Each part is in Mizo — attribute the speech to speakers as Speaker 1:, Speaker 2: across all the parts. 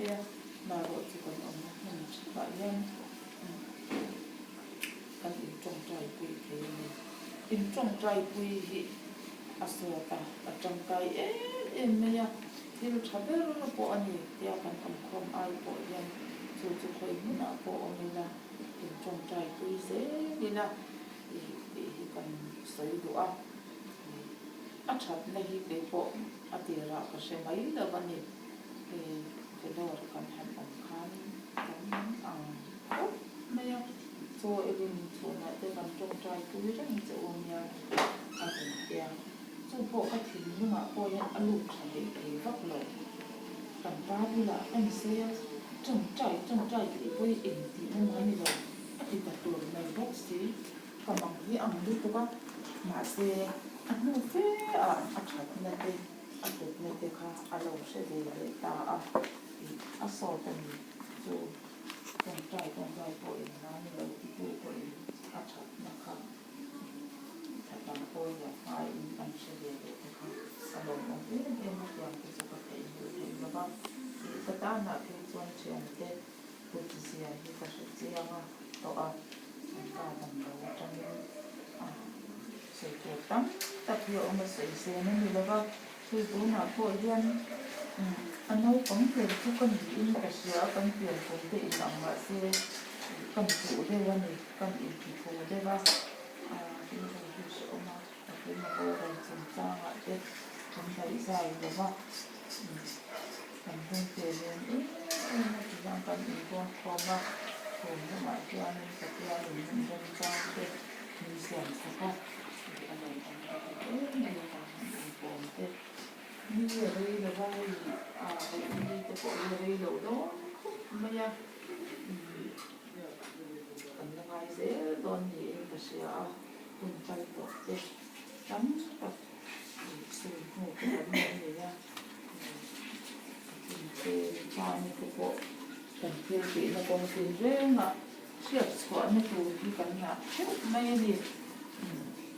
Speaker 1: mai a, marawh chu kan awmna hmun theuhah hian kan intawngtaipui thei a ni. Intawngtaipui hi a sawt a, a tangkai em em mai a, thil tha ber pawh a ni tia kan awmkhawm ai pawh hian chu chu khawi hmunah pawh awm ila intawngtaipui zel ila tih hi kan sawi duh a. A thatna hi kei pawh a tirah ka hre mai lo a ni. Hei Vellore kan han awm khan kan ang khawp mai a, chaw elin chhunah te kan tawngtai pui reng che u nia a rawn ti a. Chu pawh ka thinlungah pawh hian a lut tha leh thei vak lo. Kan pa bulah ka insawi a, tawngtai tawngtai tih pawh hi engtihna mah a ni lo, a ti ta tur mai bawk si. Ka mang hi ang lutuk a, mahse a hnu fe ah a thatna te a hlutna te kha a lo hre ve leh ta a, ih a sawt a ni chu tawngtai tawngtai pawh in la ni lo titu pawhin a thatna kha tha tam pawi leh hmaiin an hre ve leh te kha a lawmawm em em a tiang te chu ka theihnghilh theih lo va, ih ka tanah phei chuan thiante Kut zia hi ka hre chiang a tawh a, an pa damlo atangin a sawi tur tam tak hi a awm a, sawi zen a ni lo va, hei tunah pawh hian a naupang ber chu ka niin ka hria a, kan pianpui te inang mahse kan puh deuh a ni, kan intiphu deuh a, rilru hi hrehawm a. Pathian a boral chungchangah te kan daihzai lo va, kan hmingte nen em em a ti hian kan inbuang khawm a, thawm lamah hianin Pathianin min remchang te min siam sak a, tih a lo awm ta ta em em a, kan inkawm te ni a rei lo va, hei a vawiin ni te pawh hi a rei lo dawn khawp mai a, kan la ngai zel dawn niin ka hria a. Hun kal tawh te tam tak sawi hnu te kan lo nei a, a chungte te pawh kan thil tihna kawng tin rengah hriat chhuahna tur hi kan ngah theuh mai a ni.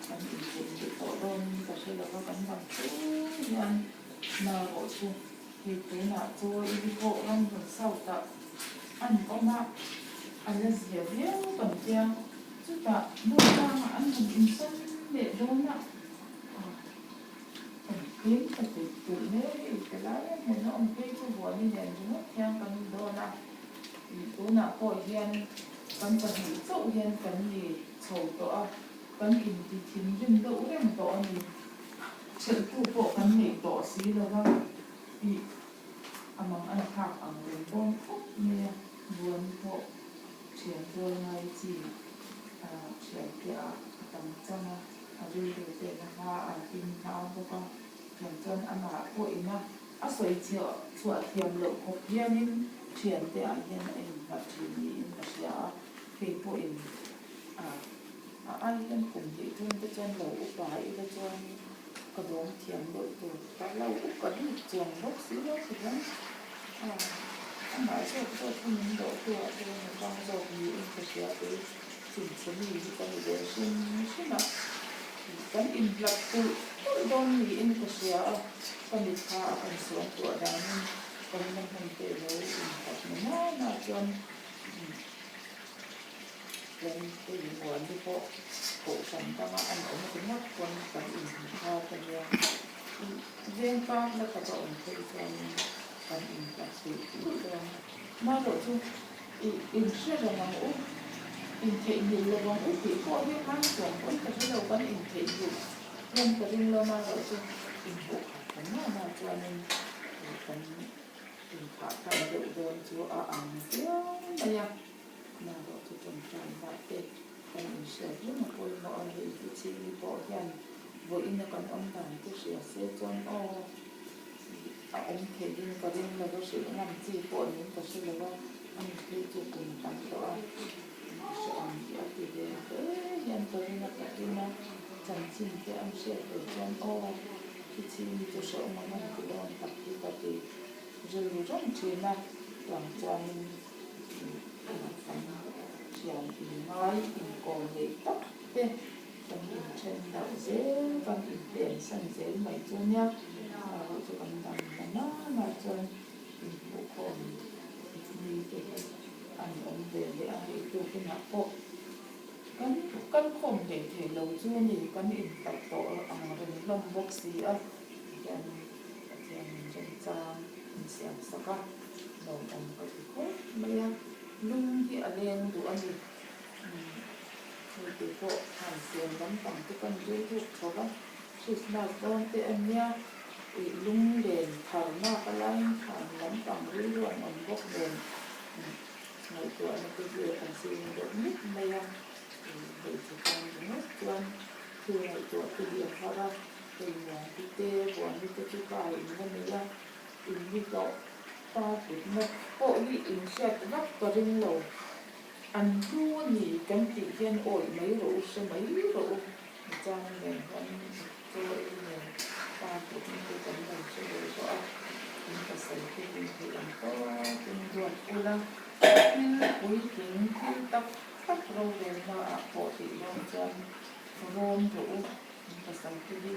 Speaker 1: Kan intheinghilh tawh dawnin ka hre lo va, kan dang chung hian narawh chu hei tunah chaw i hi pawh ramhmun south ah an awm a, a la zia viau kan tia. Chutah Dawtangah an han insawn leh dawn a, kan hlim ta tulh tulh mai a, hei helai a hmun a awm phei chu Vuani nen ringawt hian kan ni dawn a, tunah pawh hian kan pahnih chauh hian kan ni chho tawh a, kan inti thinrim deuh reng tawh a ni, chhelhtu pawh kan neih tawh si lo va, ih a mang an thlak ang reng dawn khawp mai a, Vuani pawh. Thian tual ngai chi a thian piah ah a tam chang a, a rilru te na hma a hlim hma bawk a, chuan chuan amah pawh ina a sawi chhuah chhuah thiam loh khawp hianin thian te ah hian a innghat thin niin ka hria a, kei pawhin a a ai hian kum hnih thum te chuan lo upa ila chuan Ka dawm thiam deuh tur ka lo upa bik chuang bawk si lo ti hian a amah zawk zawk hi min dawh tu ah chuan a tang zawk niin ka hria kei chhunchhe mi hi ka ni ve hrim hrim a, kan inhlap tulh tulh dawn niin ka hria a, ka mitthla a kan suam tuah danin kan la hman te lo inhlap na nana chuan. Chuan hei muan te pawh kohhran danga an awm ringawt pawn kan inhmu thar a nia. Veng kar la taka awm phei chuanin kan inhlat tulh tulh dawn. Marawh chu i inhre reng ang u, intheihnghilh lo ang u tih pawh hi khan chuan pawn ka hre lo, kan intheihnghilh hian ka ring lo marawh chu inhmuh khat ta mah mah chuanin kan inthah than deuh dawn chu a ang viau mai a. Marawh chu tawngtai hlah te kan inhriat reng a pawimawh a, hei hi chhimi pawh hian vawiin a kan awm dan te hria se chuan aw a awm theihin ka ring lo va, hrilh ngam chi pawh niin ka hre lo va, a ni phei chu kum tam tawh a, hrehawm hi a ti ve hle hian ka ring a, patin a chanchin te an hriat ve chuan aw hi chhimi chu hrehawm a ngam ti dawn tak hi ka ti rilru reng thin a, chuang chuanin. Kan thian inngai inkawm neih tak te kan inthen darh zel, kan inpensan zel mai chu nia, erawh chu kan dam na nana chuan inhmuhkhawm. tukinah pawh kan kal khawm hlei thei lo chu a ni, kan inhlat tawh ang reng hlawm bawk si a, tihian Pathian min remchang min siam sak a, lawmawm ka ti khawp mai a, lung hi a leng duh a ni. Hei te pawh han siam lampang te kan rilruk chho va, Christmas dawn te a nia, ih lunglen thar nak a laiin thlan lampang rilru an awm bawk nen ngaihtuahna te hi a zing deuh mup mai a, ih hmeichhe tan ringawt chuan thil ngaihtuah te hi a har a, hei muanti te buani te chu pa in la nei a, in hi tawh pa putna pawh hi in hriat vak ka ring lo. An hnu a ni kan tih hian awih mai rawh u, hre mai rawh u. Michang nen hian chaw ei nen pa putna te kan lo hre ve tawh a, in pasal te hi theih ang tawkin duat ula, thil puitling thil tak tak rorelna ah pawh tih dawn chuan rawn rawh u, in pasal te hi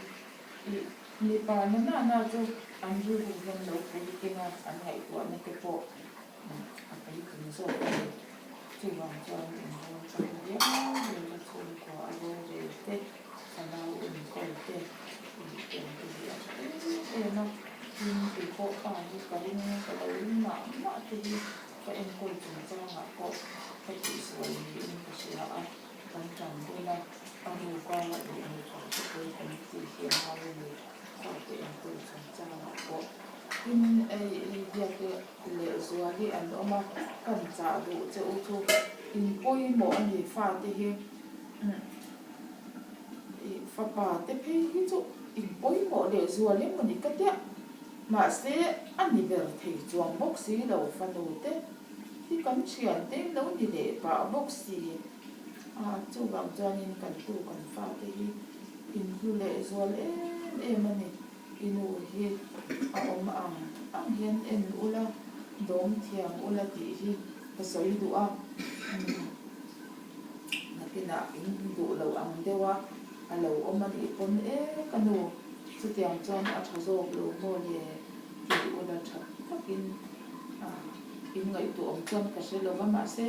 Speaker 1: ih mipa na na na chu an rilru hian lo puitling a, an ngaihtuahna te pawh A puitling zawk a ni. Chuvang chuan inrawn tan viau vel a chhungkua a rorel te, fanau enkawl te, intiam te hi a tha em em a. Tin, kei pawh pa hi ka ring, ka lo ring mah mah te hi ka enkawl chungchangah pawh ka tihsual niin ka hria a, kan tan dun a, a ruka leh mipa te pawi kan tih hi a ngai a ni, fate enkawl chungchangah pawh. Tin, ei biak e. Lehzual hi an awm a, kan chah duh che u chu in pawimawh a ni fate hi ih fapa te phei hi chu in pawimawh lehzual emaw ni ka tia mahse a ni ber thei chuang bawk si lo fanu te hi kan thian te in lo ni leh pah bawk si a chuvang chuanin kan tu kan fate hi in hlu lehzual em em a ni. I nu hi a awm ang ang hian en ula, dawm thiam ula tih hi ka sawi duh a, nakinah in duh loh ang deuh a a lo awm a nih pawn e ka nu chutiang chuan a tha zawk lo maw le tih ula tha takin in ngaihtuah awm chuan ka hre lo va mahse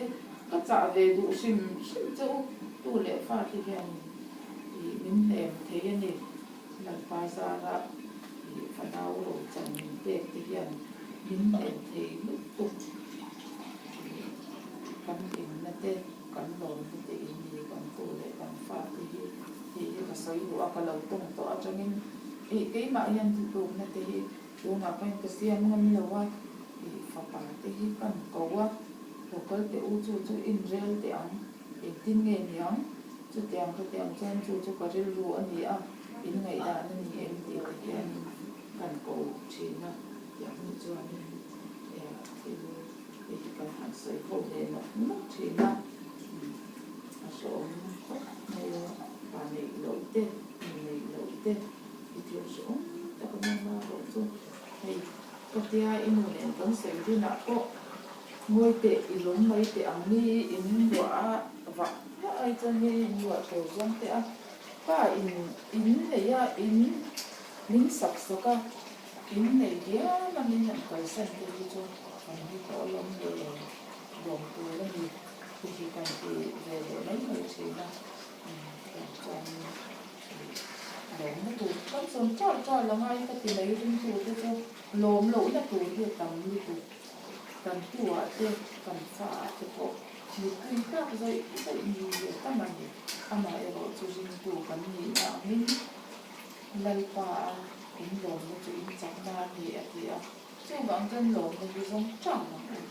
Speaker 1: ka chah ve duh hrim hrim che u tu leh fate hian min hnem thei a ni. Lalpa zara ih fanau rochan min pek te hian min hnem thei lutuk ih kan hlimna te kan lawmna te in ni kan tu leh kan fa te hi tih hi ka sawi duh a ka lo tawng tawh atangin ih keimah hian thutlukna te hi tunah pawhin ka siam ngam lo a ih fapa te hi kan ko a lo kal teh u chu chu inrel teh ang. Engtin nge niang? Chutiang khatiang chuan chu chu ka rilru a ni a, in ngaihdan a ni em tih te hianin kan ko thin a, tiang hnu chuanin thil te hi kan han sawi ho ve nawk nawk thin a, a hrehawm khawp mai a, pa neih loh te, nu neih loh te hi thil hrehawm tak a nia marawh chu hei ka tia i nu nen kan sawi hunah pawh Ngawi teh, i lawm mai teh ang mi in luah a vah vah ai chuan hei in luah tur zawng teh a, pa in in nei a, in min sak sak a, in nei diam a min han kalsan te hi chu kan hmu tawh alawm le lawm tur a ni te hi kan ti ve leh mai mai thin a, tiang chuan lawmna tur kan sawn ṭal ṭal a ngai ka ti mai ringtu te chu lawm lohna tur hi a tam lutuk. Kan tuah te, kan faah te pawh mittui tlak zawih zawih ni ve tam a ni. Amah erawh chu ringtu kan nihna angin Lalpa a in lawmna chu in chakna a ni a ti a. Chuvang chuan lawmna hi zawng chang ang u.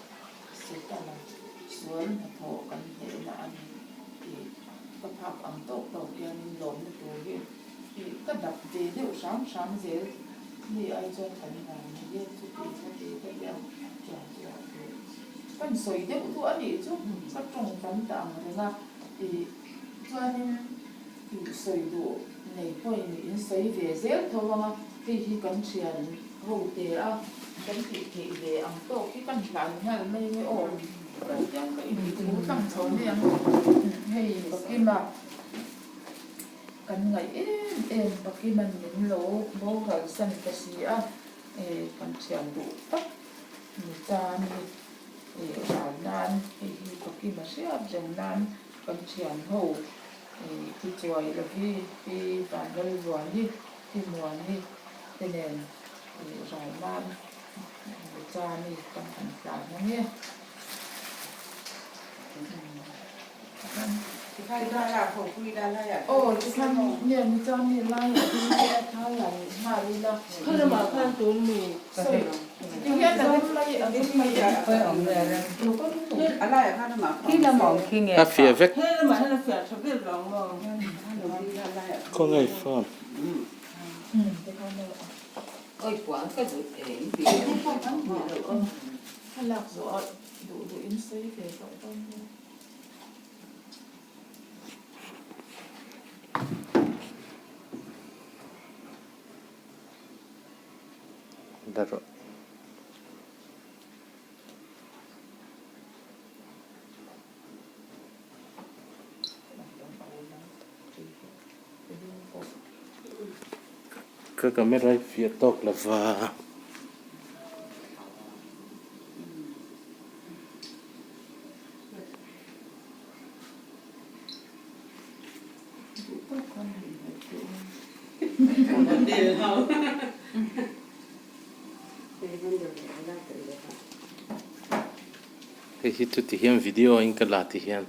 Speaker 1: Setana sual hnathawh kan hnehna a ni tih ka phak ang tawk tawk hianin lawmna tur hi ka dap ve deuh hram hram zel. Mi ai chuan kan ngai ni e chuti khati ka tia chuan chu a ti. Kan sawi deuh duh a nih chu ka tawng tam ta ang reng a tih chuanin tih sawi duh nei pawhin in sawi ve zel tho ang a, hei hi kan thian ho te a kan tih theih ve ang tawk hi kan hlan nghal mai nge aw ka tiang ka inthu tlang chho mai ang hei Pakima. Kan ngaih em em Pakiman min lo boral san ta si a, kan thian duh tak ni tan hi. Ral nan hei hi Pakim a hriat reng nan kan thian ho Pi Chuai Lovi, Pi Vanlalvuani, Pi Muani te nen ral nan Muchani kan han tlan ang e. Aw tikhan nge Muchani laiah ding te a thal han nghal ila.
Speaker 2: Khalamah khan tun mi
Speaker 1: sawi Tihian a rem mai a rem mai a.
Speaker 3: A fiah vek.
Speaker 2: Helamah hian a fiah tha ber lo maw?
Speaker 3: Khawngaih phone.
Speaker 1: Thlalak zawh a duh duh in sawi ve tawh dawn nia.
Speaker 3: La rawh. Ka camera hi fiah tawk lo va. Hei hi chu ti hian video in ka la ti hian.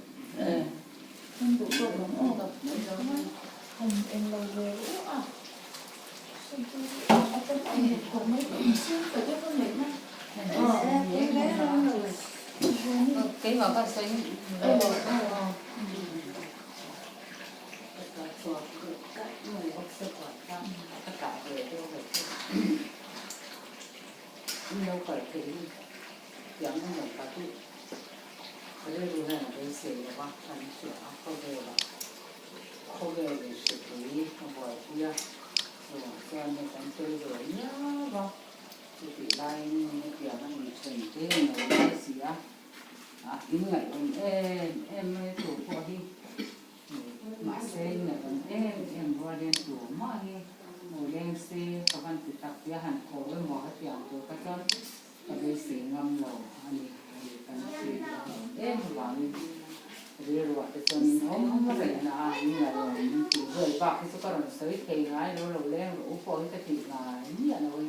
Speaker 4: Mahse ngaihawm em em rual hian tumah hi hmu leng se ka van ti tak tia han ko emaw hetiang tur kha chuan ka beisei ngam lo a ni. Hei kan hriat a hlawm em avangin rilruah te chuan in awm reng na a, in ngaihawm tih vel bak hi chu ka rawn sawi thei ngai lo, lo leng rawh u pawh hi ka tih ngai miah lo e.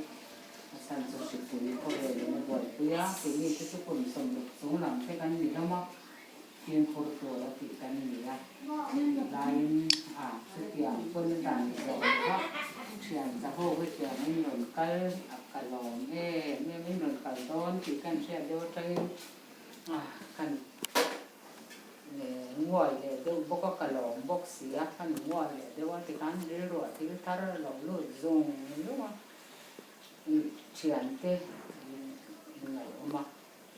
Speaker 4: A chhan chu hripui khawvelin a buaipui a, keini te chu kum 60 chung lam te kan ni hlawm a. Fimkhur tur a tih kan ni a, laiin a chutiang pawn a dan zawh lova thian zaho hi thian in rawn kal a ka lawm em em in rawn kal dawn tih kan hriat deuh atangin a kan nguai leh deuh bawk a, ka lawm bawk si a, kan nguai leh deuh a tikhan rilruah thil thar a lo lut zung zung a, thiante in ngaihawm a.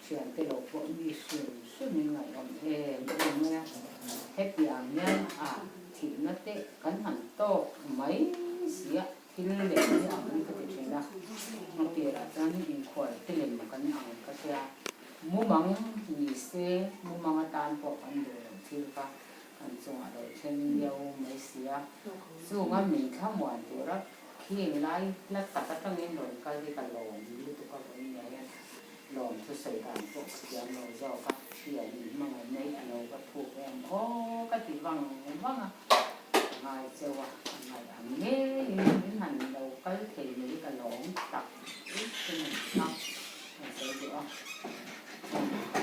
Speaker 4: Thiante lo pawh mi hrim hrim in ngaihawm em em mai a, hetiang hian a thihna te kan han tawk mai si a, thil lem hi ang ka ti thin a, a tirah chuan inkhual te lem kan ang ka tia, mumang ni se mumang atan pawh kan duh loh thil kha kan chungah lo thleng viau mai si a, chunga min thlamuan tura khing lai hla tak atangin rawn kal hi ka lawm lutuk a vawiin nia hian. Lawm chu sawi dan pawh ka thiam lo zawk a, thian in hmangaih mai a lo va thuk em aw ka ti vang vang a, ka ngai cheu a, ka ngaih ang ngeiin min han lo kal thei mai ka lawm tak uk chu ni a, kan sawi duh a,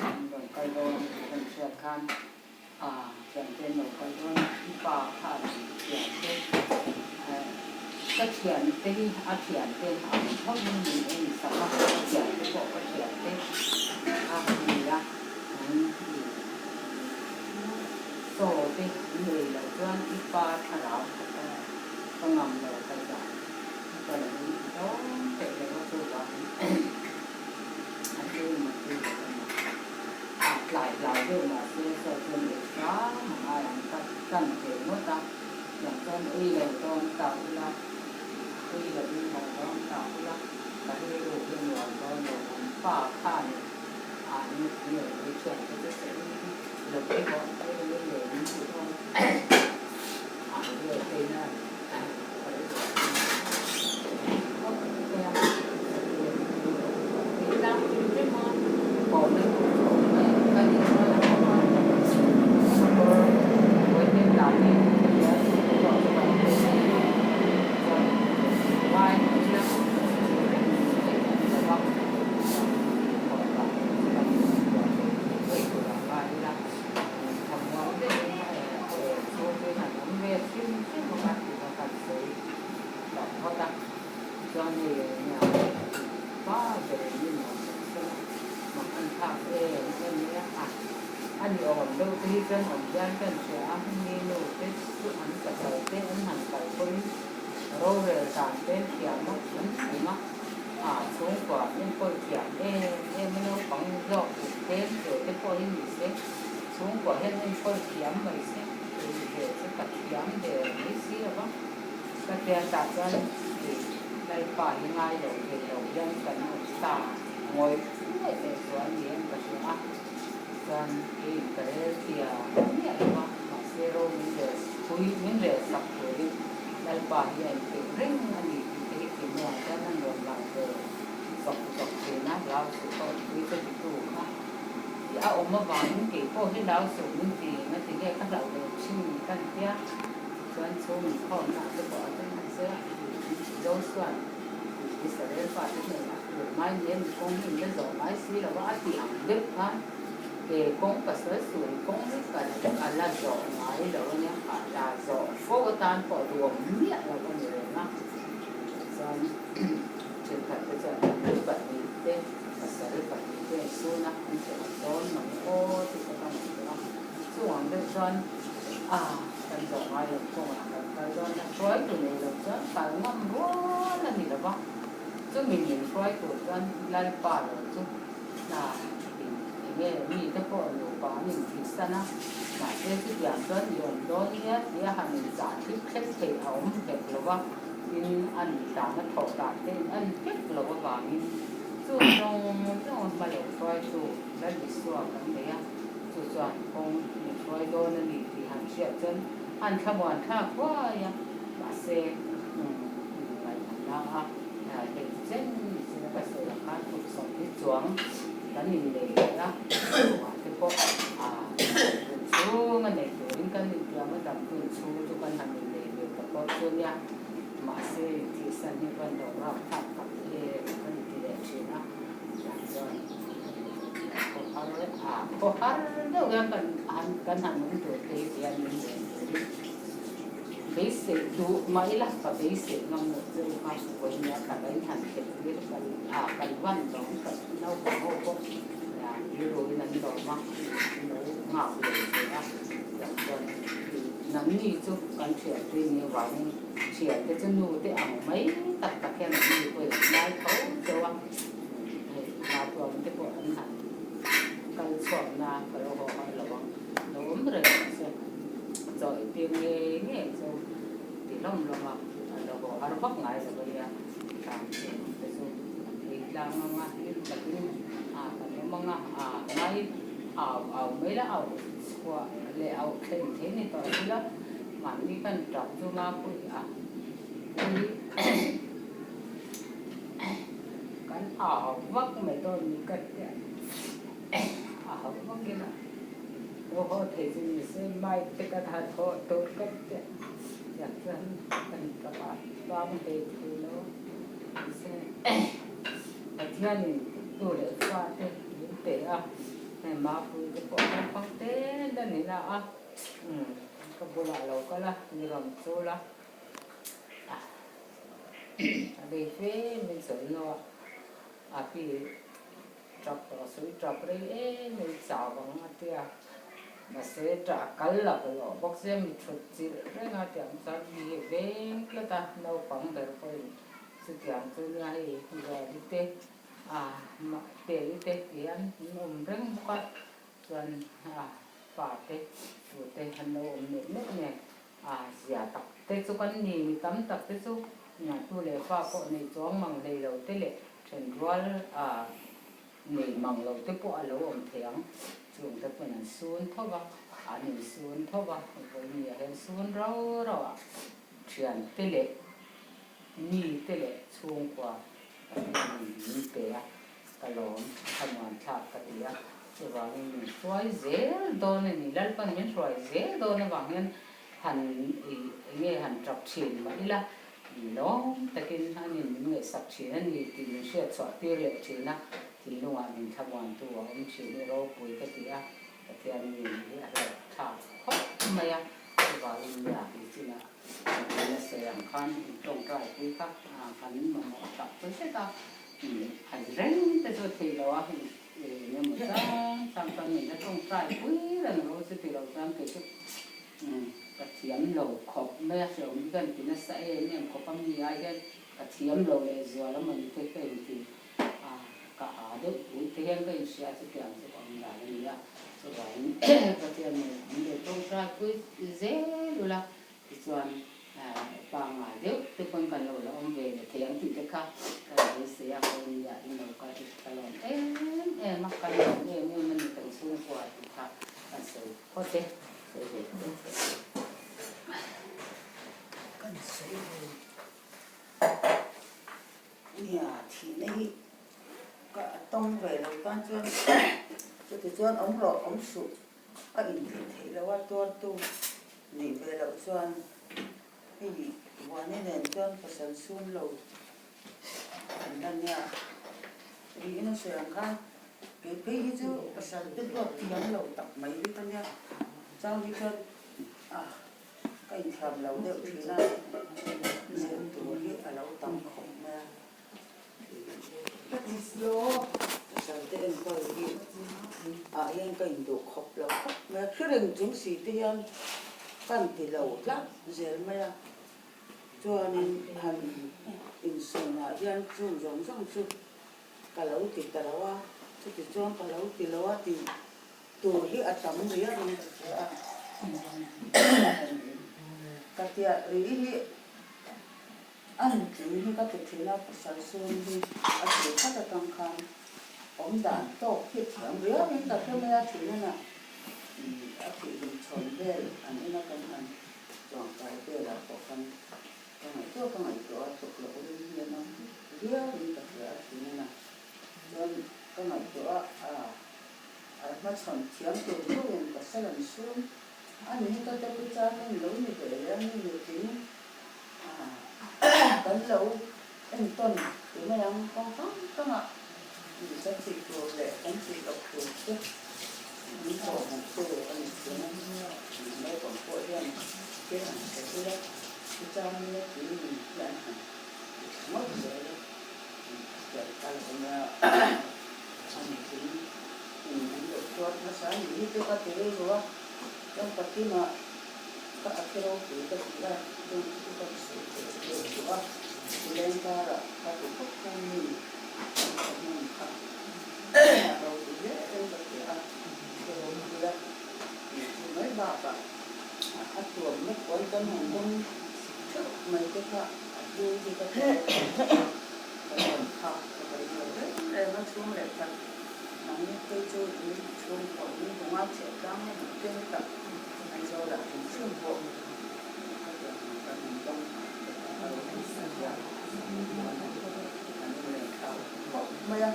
Speaker 4: an rawn kal dawn a tih kan hriat khan a thiante an lo kal dawn a, i pa khan thiante ka thiante hi a thiante ang thovin min en sak a, ka thiante pawh ka thiante a ni a, an i chaw te an ei loh chuan i pa thlarau kha ka ngam lo ka zah ka lo in ti dawn theih lo a chuvangin a tlem a tlem lo a ni. A tlai hlau deuh mahse saw chuan ei hram a ngai ang ka tan ve ngawt a, tiang chuan ei lo dawn ta ula, ei lo in haw dawn ta ula, ka rilru hi a nuam dawn lo, an pa khan an nge ei thian te chu sawi lo ei haw ei lo in lei min tih dawn ang vel phei nan ka rilru ah chuan a nuam khawp mai a. thlak em em mai a, a a ni awm deuh te hi chuan awm hian kan hria a, mi nu te chu an pasal te an han kal pawhin rorel dan te an thiam a, an fing a, a chhungkua an enkawl thiam em em a, naupang zawk uk tlem ve te pawh hi ni se, chhungkua hian enkawl thiam mai se, kei ve chu ka thiam der mai si lo va. Ka tiatah chuan i Lalpa hi ngai lo thei lo hian kan awm ta ngawih ngawih leh zual ni em ka hria a, chuan keiin ka rel tia miah lo a, mahse ro min rel pui min rel sak turin Lalpa hi a inpeih reng a ni tih te hi thinlungah chuan an rawn lang ve zawk zawk thin a, lau suh ka awmpui ka titu kha i a awm avangin kei pawh hi lau suh min ti ngatinge ka hlauh leh thin ka ni tia. Chuan chhung inkhawmna te pawh a thleng ang che a, Joshua-a'n Israel fate hnenah tur mai nen mi kawng hi in la zawh ngai si lo a, a tih ang deuh khan he kawng pasal sual kawng hi ka la zawh ngai lo a nia, ka la zawh fo atan pawh duhawm miah lo a ni reng a. Chuan thenkhat te chuan nupui pahnihte, pasal pahnihte an sun a, an hrehawm dawn mang aw tih te ka ngaihtuah a. Chuvang deuh chuan a kan zawh ngai lo kawngah kan kal dawn a, hruaitu nei lo chuan kal ngam rual a ni lo va, chumi min hruai tur chuan Lalpa lo chu hna in enge mite pawh nupa an inthihsan a, mahse chutiang chuan i awm dawn nia tia han inchah thlip thlep theih a awm vek lo va, tin an dan a thawh dan te in en vek lo avangin chu zawng zawng hma lo hruaitu Lal Isua kan nei a. Chu chuan kawng min hruai dawn a ni tih han hriat chuan an thlamuan thlak huai a, mahse ngaih an la a, hei chen chin a ka sawi ang khan kut sawmhnih chuang kan innei leh a, chungah te pawh dam tun chhung a nei turin kan intiam a, dam tun chhung chu kan han innei ve ta pawh chu nia, mahse thihsan hi van lo rap thlak tak em kan ti leh thin a, tiang chuan. Khawhar deuh hian kan han awm tur te hi tihian min ven turin beisei duh mah ila ka beisei ngam loh che u kha vawinia taka in han thlen tir kan kan van lawm kan naupang ho pawh rilruin an lawm a an lo nghak ve ve a tiang chuan nangni chu kan thiante ni avangin thiante chu nu te ang mai tak tak hian an ni pawhin an ngai tho deuh a. Hei Matuam te pawh an han kal chhuak na ka lo haw har lo ang, lo awm reng ang che. Chaw i tir ngei ngei chu ti hlawm hlawm a, a lo haw har vak ngai lo a nia. Tlan chhung te chu kan ei tlang ang a, hlim takin a kan awm ang a, a ngai au au mai la, au chhuah leh au thlen thei ni tawh si la, mahni kan tap chu mapui a pui. Kan au vak mai dawn ni ka tia au vak ila lo haw thei chu ni se mic te kan han haw tur ka tia tiang chuan kan tap a bang hlei thei lo se Pathianin tu leh fa te min pe a hei mapui te pawh naupang te la ni na a ka bulah lo kal a ni rawn chul a. A bei fe min sawi hnuah a pi tap tawh sawi tap rei em em chau ang a tia mahse tah kal la ka lawh bawk sia mi thut chilh reng a tiang chuan mi hi veng tlat a naupang ber pawhin chutiang chu nia hei Zuali te a Teli te tihian an awm reng bawk a chuan a fate tute an lo awm neuh neuh nen. A zia tak te chu kan ni, mi tam tak te chu tu leh fa pawh nei chuang mang hlei lo te leh then rual a nei mang lo te pawh a lo awm thei ang. Chung te pawn an sun tho va, an insun tho va, vawinia hian sun rau rau ah thian te leh mi te leh chhungkua Pathianin min pe a, ka lawm, ka nuam thlak ka ti a, chuvangin min hruai zel dawn a ni, Lalpan min hruai zel dawn avang hian han ih enge han tap thin mah ila, lawm takin a nin min ngaihsak thin a ni tih min hriat chhuah tir leh thin a, thinlungah min thlamuantu a awm thin hi ropui ka ti a, Pathian mi hi a hlauh thlak khawp mai a, chuvangin mi ah ni chinah. Kan sawi ang khan tawngtai pui kha kan mamawh tak pui zet a, han reng te chu a theih loh a, eng emaw zat. khan min la tawngtai pui reng rawh u chuti lo chuan kei chu ka thiam lo khawp mai a, hrehawm hi ka inti nasa em em khawp a mi ai hian ka thiam lo leh zual a mawni te ka inti a, ka â deuh pui te hian ka inhria chutiang chu ka awm dan a ni a, chuvangin Pathian nen min lo tawngtai pui zel ula tichuan Pangngai deuh te pawn kan lo la awm ve leh thei ang tih te kha ka lo beisei a, Kawlnia in lo kal hi ka lawm em em a, kan lawm em em a ni kan chhungkua tih kha kan sawi phawt e, sawi ve phawt e.
Speaker 5: Kan sawi ve nia thihna hi ka tawng ve lo tan chuan chuti chuan awm rawh awm suh. A inthih theih loh a tuartu nih ve loh chuan hei Vuani nen chuan pasal chhun lo an la nia. Riin a sawi ang khan kei phei hi chu pasal te duat thiam lo tak mai hi ka nia. Chang hi chuan a ka inthiam lo deuh thin a, zir tur hi a lo tam khawp mai a. Pasal te enkawl hi ah hian ka induh khawp lo khawp mai a, thli reng chung si te hian kan ti lo tlat zel mai a, chuanin han insawnah hian chung zawng zawng chu ka lo ti ta lo a, chuti chuan ka lo ti lo a tih tur hi a tam riau in ka hria a, ka tiah rih hi. A nutling hi ka ti thin a, pasal sum hi a thil khat atang khan awm dan tawk hi thiam riau in ka hre mai a, thin a na a thih dum chhawn vel an en a kan han chuangkai velah pawh khan ka ngaihtuah ka ngaihtuah a tluk loh ring hi an awm riau in ka hria a thin a na chuan ka ngaihtuah a a hmachhawn thiam tur turin pasal an sum a ni hi ka te pi chang en lo ni ve leh a ni nutling Kan lo entawn ti mai ang kawng hrang hrangah kan tih tur leh kan tih loh tur te min kawhhmuh tu a ni thin a, naupang pawh hian thil han hre ila chutiang nila tui min hi an han ti tha ngawt zel a, chutiang kal awm a a ni thin an lo tuar hmasa a nih hi chu ka ti rilru a, chuan pakinah Ka a thi ropui ka ti a, chung chu ka sawi theih deuh duh a, Tuleng karah ka ti khawp khan mi an tha hmun kha a ropui hle em ka ti a, ka ropui a tih chu mai bakah a tuamna puan kan han dawng theuh mai te kha a hlu hi ka ti a, ka rawn phak ka ka ring lo reng reng a, chhung leh khat nangni phei chu in chhungkaw in bunga chheh tlang a hmuh te hetah Aizawlah hrim hrim pawh ka pian ang kan han dawng te kha a lo en sa hian kan inlen thlak khawp mai a,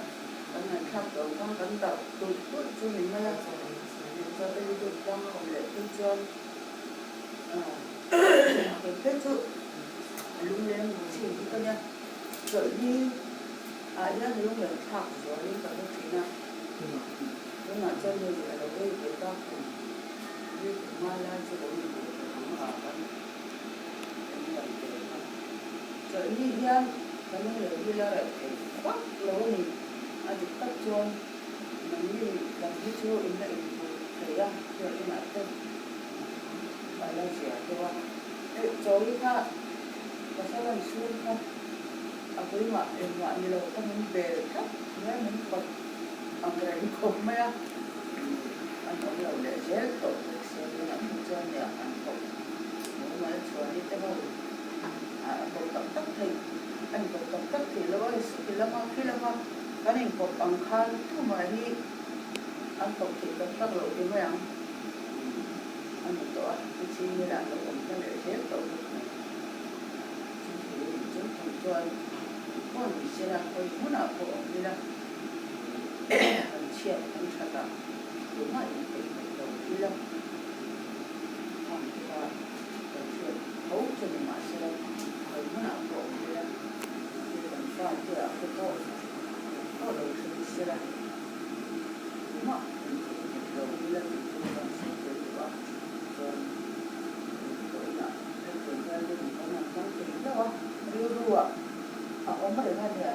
Speaker 5: kan ngaihthlak tawh ang khan kan darh tulh tulh chu ni mai a, chuan Elidut tlang a awm leh phei chuan kei phei chu lungleng chin hi ka nia, chawlhni ah hian lunglen thlak zualin ka hre thin a. Tunah chuan hei a lo rei ve ta kum li kum nga lai chu lo ni ve tawh ang a kan kan rawn ve kha. Chawlhni hian ka lunglen hi la reh thei vak lo a ni. A dik tak chuan nangni lam hi chu in la inhmu thei a, biak inah te a la zia deuh a. Hei chawi kha pasal an chhung kha a keimah engmah ni lo kha min bel tlat mai a, min kawt Ang reng khawp mai a, an awm lo leh zel tawh bawk sia tunah phei chuan nia an kawp mumal chhuani te ho a kawp tak tak thei a inkawp tak tak thei lo a, siti lama khi lama kan inkawp ang khan tumah hi an kawp thei tak tak loh ti mai ang a ni tawh a, chhing ila an lo awm ta leh zel tawh bawk mai. Chu chung chuan pawh ni sela khawi hmunah pawh awm ila. Kan chhiat kan that a, tumah in theih hmel lo ila khang te kha kan hriat tho chu ni mahsela khawi hmunah pawh awm ila thil kan fa te ah te pawh pawh lo thleng sela tumah in theih hmel lo ila tih chu kan sawi tel duh a, chuan pawhinah hetiang hian hun kan han hmang thei hlauh a, rilru ah a awm reng a nia.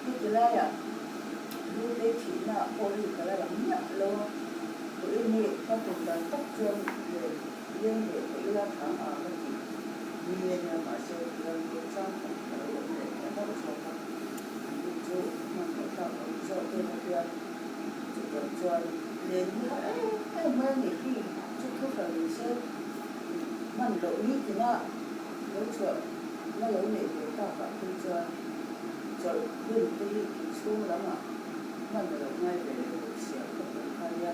Speaker 5: Chuti laiah Lute thihna pawh hi ka la lang miah lo a. Vawiin hi ka tum dan tak chuan len leng ve theih ila thang a ka ti ni e nia mahse tihian remchang tak ka lo awm leh ta hlauh zawk a, an ni chu hmanhmawh tlak awm zawk em a tia chutiang chuan len hi har em em mai a nih hi chu thu hran ni se hman loh ni tina lo chhuah na lo neih ve takah phei chuan chawlh hun te hi inchhung lamah hman a lo ngai ve leh bawk sia ka hmuh kha nia,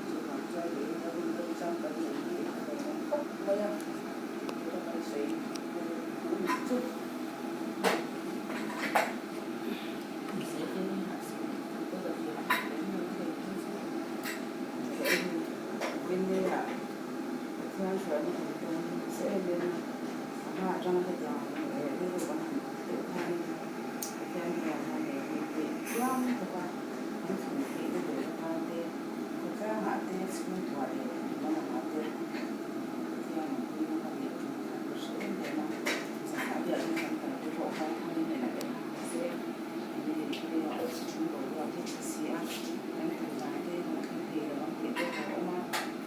Speaker 5: chuvang chuan leh in a hun remchang kan nei hi a lo awm khawp mai a, tih te ka kan sawi duh ni chu.
Speaker 1: Chiang taka an thlen theihna tur atan te, khawtlangah te, chhungkua leh lamah te Pathian an puina ka neih ṭum khan ka hre em em a, zanah biakna kan kal te pawh khan hmun hnenah en ha se, an din phei a, ṭum boruak hi ṭha si a, kan tum dan te kan thleng thei lo ang tih te pawh a awm a,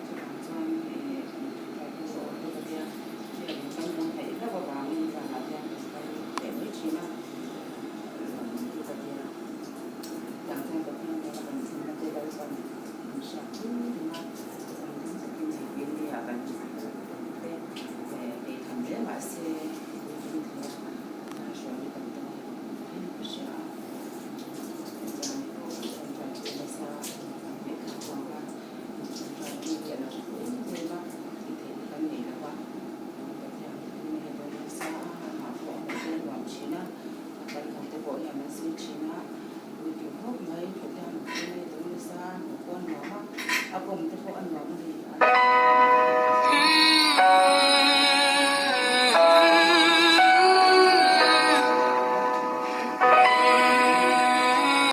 Speaker 1: chuvang chuan ih ṭawngṭai pawh zawh te ka tia, biakna kan lo hnaih hlauh avangin zanah hian kan kal leh mai ṭhin a. A kal ho te pawh hian an zir thin a, puitling khawp mai Pathian an pui mai dawn nasa a, hmuh pawh a nuam a, a kawm te pawh a nuam a ni.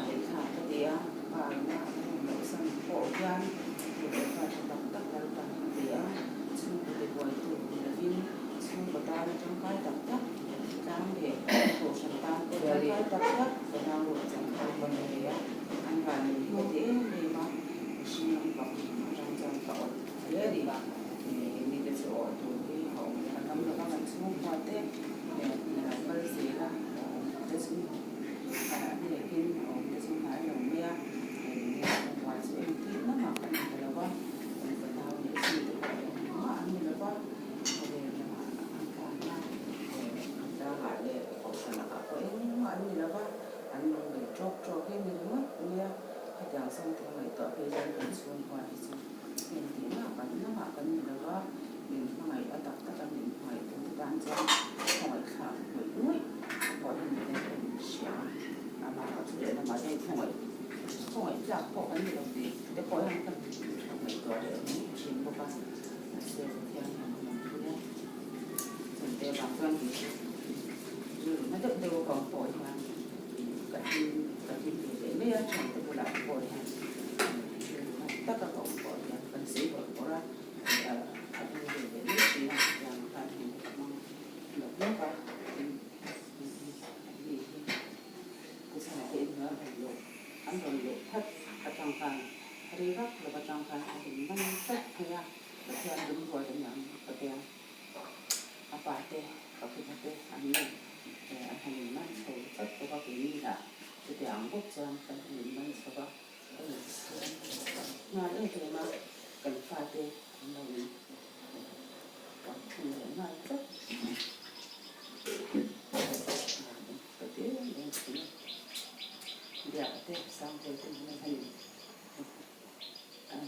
Speaker 1: Lehkha ka ti a, pa ina a hmun loh san pawh hian tu leh fa tha tak tak Lalpan a ti a, chhungkaw tibuaitu ni lovin chhungkaw tan a tangkai tak tak. Tlang leh kohhran tan pawh tangkai tak tak Fanau ruah chang kha ka hmu ve a, an van nei hi ka ti em em a, mihring lampang atang chuan ka awt hle a ni. Mite chu awh tur hi a awm a tam lova kan chhungkua te leh lo kal zel a, a awm te chu a hnekin a awm te chu hnai lo mai a, chhungkua chu engtin lamah kan inpe lo va, kan fanau leh chhungte pawh engmah an ni lo va. Khawvel lamah an tlan a, khawtlangah leh kohhran lakah pawh engmah an ni lo va, an lung ve ṭawk ṭawk hi a ni ringawt mai a, khatiang zawng te ngaihtuah phei chuan kan chhungkua hi chu engtih mah kan lamah kan ni lo va, min hmangaih a tak taka min hmangaih tu te tan chuan khawngaihthlak ngawih ngawih pawh hi ni ten ka inhria a, amah chu lehlamah hian khawngaih khawngaihthlak pawh kan ni lo tih te pawh hian ka ngaihtuah leh mai ṭhin bawk a. Mahse Pathian hian a rawn pui a, chungte vang chuan kei chu rilru na deuh deuh a awm pawh hian ka hlim ka hlim ve leh mai a, thiante bulah te pawh hian rilru na taka ka awm pawh hian kan sawi bawrh bawrh a, a ding ve leh mai thin a, hetiang khan heng te ka hmang lawk lawk a, tin mi hi kuchhana te in hnuai rawn luh an rawn luh phat atang khan Rei vak lo atang khan a in man tlat phei a, Pathian dum ruat a niang ka tia. A pa te, ka phuna te an nei an han in man chho tlat bawk a, keini lah chutiang ang bawk chuan kan han in man chho va, kan in chhung nghal em em a, kan fate an lo in kap thung leh nghal tlat. Ka ti em em thin a, biak te Sangte te nen hian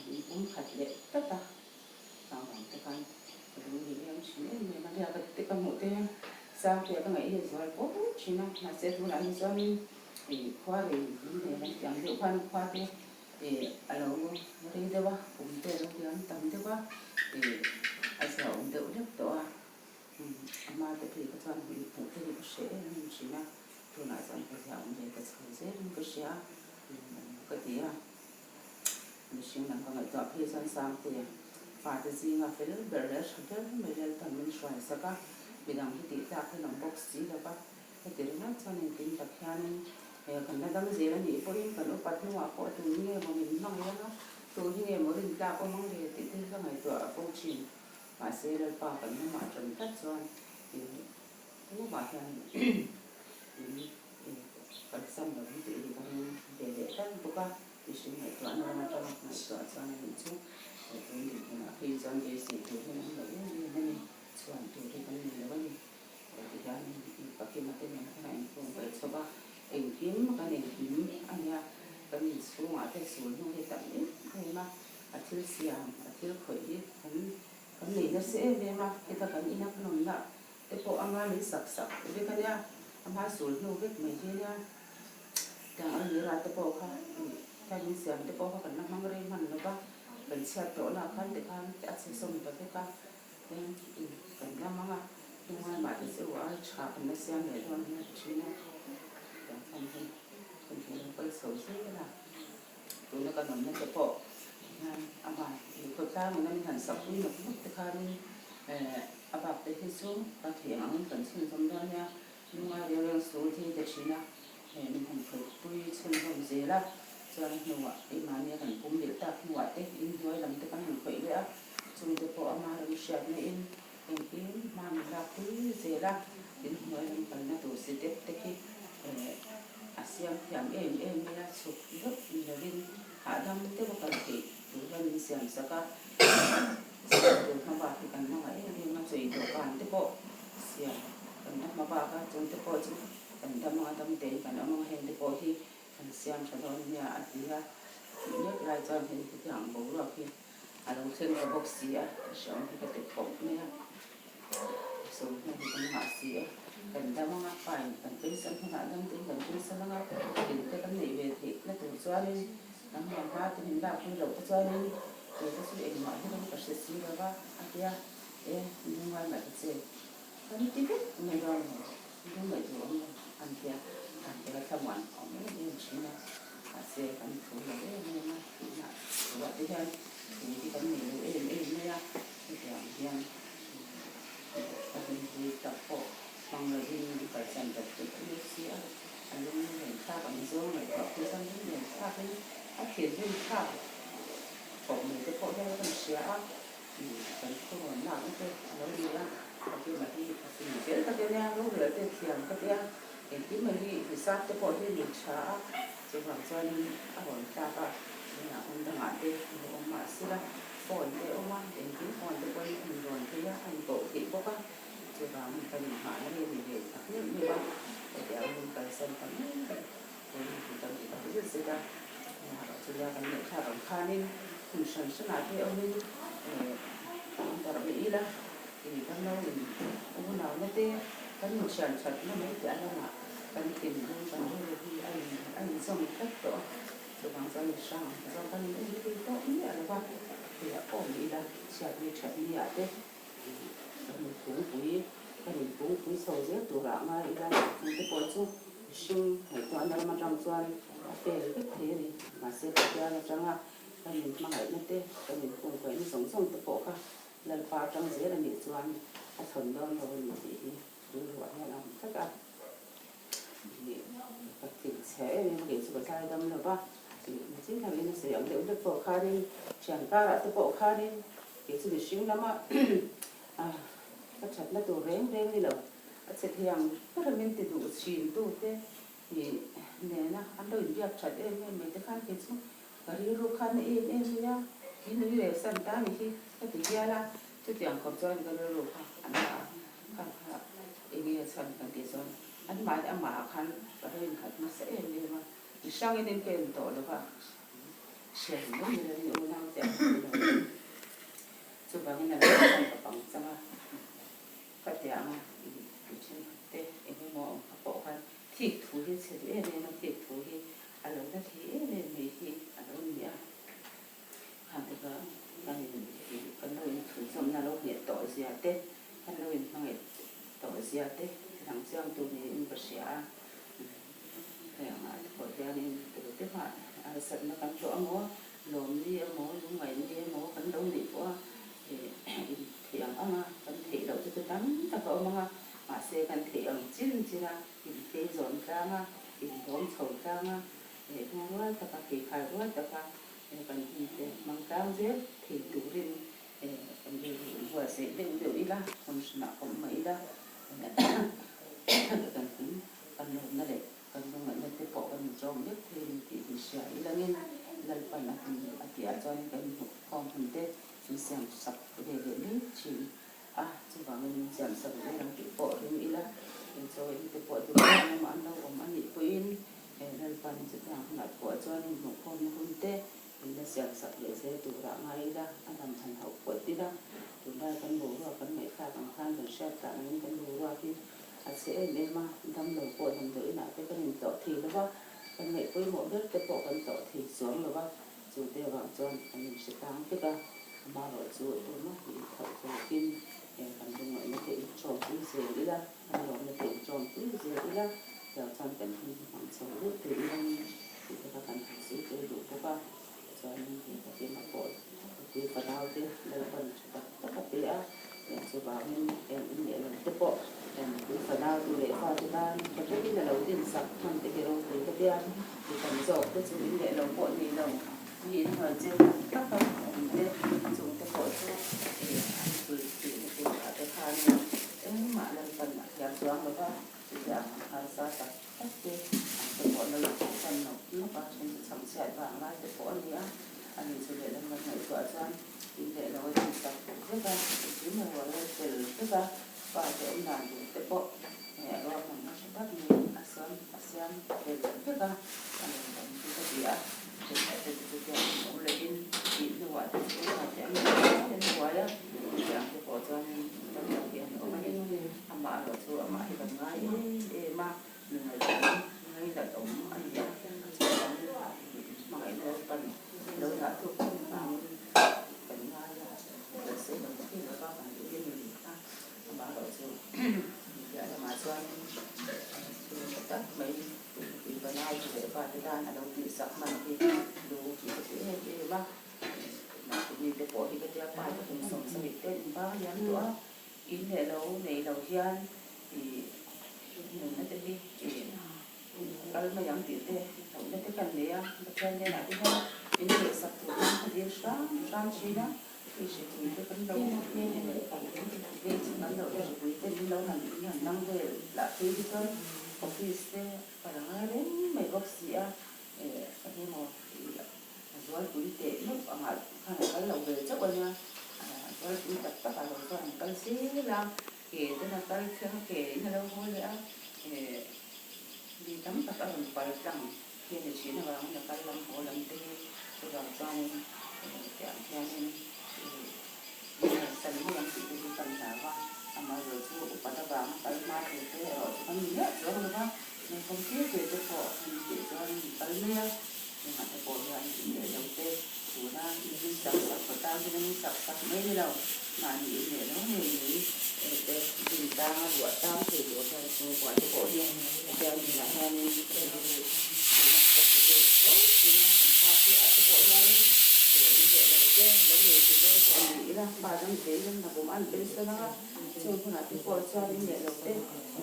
Speaker 1: in awm khat leh tlat a, changvang te khan ka lung ni em thin em em a, biak te ka hmuh te hian Sangte ka ngaih hi zual pawh thin a, mahse tunah hi chuanin ih khua rei min hmel an tih ang deuh khan khua te ih a lo rei deuh a, kum te a lo liam tam deuh a, ih a ziaawm deuh hlek tawh a. A hma te phei kha chuan hmui hmuh te hi ka hre em em thin a, tunah chuan ka ziah awm ve ka chho zelin ka hria ka ti a, mihring lam ka ngaihtuah phei chuan Sangtea fate zinga fel ber leh tha ber mai Lalpan min hruai sak a, midang hi tih tlak hi an awm bawk si lo va, heti ringawt chuan engtin tak hianin kan la dam zel a nih pawhin kan upat hnuah pawh tun nge maw min hmangaih ang a.
Speaker 5: hi nge maw rintlak awm ang le tih te hi ka ngaihtuah a fo thin. Mahse Lalpa kan lamah ṭan tlat chuan tumah hian min kalsan lo hi tih hi ka ring ve leh tlat bawk a. Mihring ngaihtuahna lam atanga ngaihtuah chuan a nih chu tun dinhmunah phei chuan beisei tur hi an awm lo em em a ni. Chhuan tur hi kan nei lo a ni. Tihian Pakima te nen khan a inkawm ve chho va, engkim kan engkim a nia, kan inchhungah te sul hnu hi tam em em a, a thil siam, a thil khawih hi kan kan nei nasa em em a, heta kan ina kan awmna te pawh anga min sak sak vek a nia, ama sul hnu vek mai hi a nia, tiang almirah te pawh kha kha min siam te pawh kha kan la hmang rei hman lo va, kan chhiat tawh lah khan tikhan a chhe sawm ta vek a. Tin, kan la hmang a, tungai mah te chu ai tha kan la siam leh dawn hian ka thin a, tiang khan hun hun hi a lo kal chho zel a, tuna kan awmna te pawh hian a ban khawtlang in a min han sak pui nawk nawk te khanin eh a bak te hi chu ka thei ang angin kan chhunzawm dawn nia, lungai reng reng sul thi te thin a, eh min han khawihpui chhunzawm zel a, chuan hnuah keimahnia kan pum leh tak hnuah te inhnuai lam te kan han khawih leh a. Chungte pawh ama ram hriatna in engkim hma min lak pui zel a, in hnuai lam kalna tur si dep te khi a siam thiam em em mai a, chhuk deuh ni lovin hahdam deuh a kal theih tur hian min siam sak a, siam tur hma bak hi kan la ngah em em a, chawih dawhkan te pawh siam kan la hma bak a, chungte pawh chu kan dam anga dam tein kan awm ang a, hengte pawh hi kan siam tha dawn nia a ti a, tih mek lai chuan hei hetiang boruak hi. A lo thleng ta bawk si a, hreawm hi ka ti khawp mai a, sawmhnaw hi kan ngah si a, kan dam anga fine kan pension hunah dam tein kan pension anga thil te kan neih ve theih na tur chuanin nangmah hma te min lak pui loh te chuanin kei te chu engmah hi rawng ka hre si lo va a tia e lungngai mah ta che kan ti vek mai dawn lo lungngaih tur awm lo an tia an tia thlamuan awm em em thin a. Mahse, kan thu lo em em a, tihna thuah te hian thu hi kan nei lo em em mai a, hetiang hian ka hlimhlui tak pawh hmang lovin min kalsan ta thut mai si a, a lung len thlak ang zawng ngaihtuah pui chuan lung len thlakin a thinrim thlak khawp mai te pawh hian kan hria a, kan thurawn lakna te a lo ni a, ka kima hi a fing zel ka ti ania, rorel te thiam ka ti a. Engtin mai hi hisap te pawh hi min tha a, chuvang chuanin a rawn tlak a, tunah hmun dangah te a lo awm mah sila, phone te a awm a, engtin phone te pawhin a inrawn thei a, a inkoh theih bawk a, chuvangin kan inhmahna hi a ni ve tak neuh neuh a, hetiang min kalsan ta mai mai pawhin hun tam ti tak zet zet a, amaherawh chu nia kan ngaihthlak ang khanin hun hran hranah te awmin an darh leh ila, ih kan lo in unauna te. Kan inthian thatna mai piah lamah kan thinlung kan rilru hi a in a inzawm tlat tawh a, chuvang chuan mi hrang ang zawk kan in en hlui tawh miah lo va, hei a awm ila chhiatni thatni ah te kan inpungpui kan inpungpui chho zel turah ngai ila chungte pawh chu mihring ngaihtuahna ram atang chuan a fel vek thei a ni, mahse Pathian atanga kan inhmangaihna te kan inpungkaihna zawng zawng te pawh kha Lalpa atang zel a nih chuan a thawn dawn lo a ni tih hi rilruah hian a awm tlat a. Ih ka thil chhe em em a kei chu ka tlai dam lo va, ih nachin thakin a sawi ang deuh hlek pawh khanin thian karah te pawh khanin kei chu mihring lama ka thatna tur reng reng ni lo, a che thei ang ber min ti duh thin tu te ih nena an lo inbiak that em em mai te khan kei chu Ka rilru khan a em em mai a, min nui rel san ta ni hi ka ti hial a, chutiang khawp chuan ka rilru kha an dah a, kha kha enge a chhan kan tih chuan anmahni amahah khan ka lo inkhat nasa em em a, mi hrangin in ka en tawh lo va, hriat mai ni lovin unau te ang ni lo chuvangin a lo khan ka pang chang a, ka ti ang a, mi thenkhat te eng emaw awm kha pawh khan thik thu hi a chhe duh em em a, thik thu hi A lo la thei em em mai hi a lo ni a, khang te kha kan in kan lo in chhunzawmna lo ngheh tawh zia te, kan lo in hmangaih tawh zia te dang chiang tur niin ka hria a. Hei angah te pawh hianin tute mah harsatna kan tawh amaw, lawmni emaw, lungngaihni emaw kan lo neih pawh a in theih ang ang a, kan theih loh te chu tam tak a awm ang a, mahse kan theih ang chin chin a. Intei zawn tlang a, indawm chho tlang a, leh hma rual taka, pheikhai rual taka kan hun te hmang zel thei turin kan rilru inbuatsaih deuh deuh ila, hmun hranah awm mah ila kan hlim kan lawmna leh kan lungngaihna te pawh kan inchawm vek thei a ni tih hi hria ilangin Lalpan a hun a tihah chuan kan inhmuhkhawm hun te min siam sak ve leh mai thin a, chuvangin min siam sak zel ang tih pawh ring ila, inchawin te pawh duhdan lamah an lo awm a nih pawhin Lalpan chutiang hunah pawh chuan inhmuhkhawmna hun te min la siam sak leh zel turah ngai ila, a dam han hauh pawt ila, tunlai kan boruak kan ngaihthlak ang khan kan hriat tlan angin kan boruak hi a chhe em em a, damlo pawh damdawi inah te kan intlawh thei lo va, kan ngaih pawimawh ber te pawh kan tlawh thei chuang lo va, chu te avang chuan kan inhre tlang vek a, amaherawh chu tumah hi inthoh zawkin kan lungngaihna te inṭawmpui zel ila, kan lawmna te inṭawmpui zel ila, tiang chuan kan hun hi hmang chho deuh thei ila ni tih te kha kan han sawi tel duh bawk a, chuanin he Fatima pawh nupui fanau te Lalpan tha tak tak a pe a, chuvangin eng in leh lo te pawh nupui fanau tu leh fate tan tha takin a lo dinsak hman te hi ropui ka tia, mi tam zawk te chu in leh lo pawh ni lo. Mi in hnuai cheu tak tak a awm te, chung te pawh chu an pui tihna turah te khanin engmah Lalpan a thiam chuang lo va, chutiang ang harsa tak tak te an te pawh lo inchhehsan nawk nawk a, then chu chhangchhiat vang lai te pawh a ni a, ani chu lehlam kan ngaihtuah chuan in leh lo a dinsak vek a, engkim a rual rel fel vek a, pa te awm dan tur te pawh ruahmanna tha tak niin a siam a siam fel vek a, a lo awm chu ka ti a. Chutiang te chu chuan awm lovin tih hnuah te chu engmah te an awm mai an buai a, chutiang te pawh chuanin tam tak hi an awm a ni. Amah erawh chu amah hi kan ngai em em a, mi ngaihtuah ngainat awm a ni a, chuvangin hmangaihna Lalpan lo dah thuk thung vangin kan ngai a, kan sawi lo thei lova kan duh hi a ni a, amah erawh chu piah lamah chuanin thil tha tak mai Tui banai chu leh fate tan a lo tihsak hman hi lu tih ka ti em em a, mahni te pawh hi ka tia pa te kum 70 te in ba liam tawh a, in leh lo nei lo hian ih nunna te hi ih kal mai ang tih te hlauhna te kan nei a, Pathian hnenah te hian in lehsak tur in ka dil hram hram thin a, hei hripui te kan lo vei chu kan lo la hripui te min lo han min han nang vel lah phei hi chuan office te kal a ngai reng mai bawk si a, eh eng emaw ih a zualpui teh meuh angah khan a kal lo ve chauh a nia, a zualpui tak tak ah lo chuan an kal zel a, ke ten a kal thleng a ke in a lo haw leh a, eh mi tam tak a rawn pal tlang. Hi a ni thin avangin a kal lam haw lam te hi chuvang chuanin tiang hianin san mai ang tih te hi kan hlau a, amaherawh chu upat avanga kal hma tur te erawh chu kan ni miah chuang lo va, naupang tir tir te pawh an tih chuan an kal mai a, engah te pawh hian in leh lo te tuna in sak sak khaw tan hian an sak sak mai ni lo, mahni in leh lo ngei ngei te din tanga ruah tang thei tur hian chhungkua te pawh hi Pathian inah hianin rilru ka ti ve fo thin a, kan pa te ah te pawh hianin in leh lo te lo nei thei dawn pawh a ni ila, pa dang thei ila hna kum an pension ang a, chung hunah te pawh chuan in leh lo te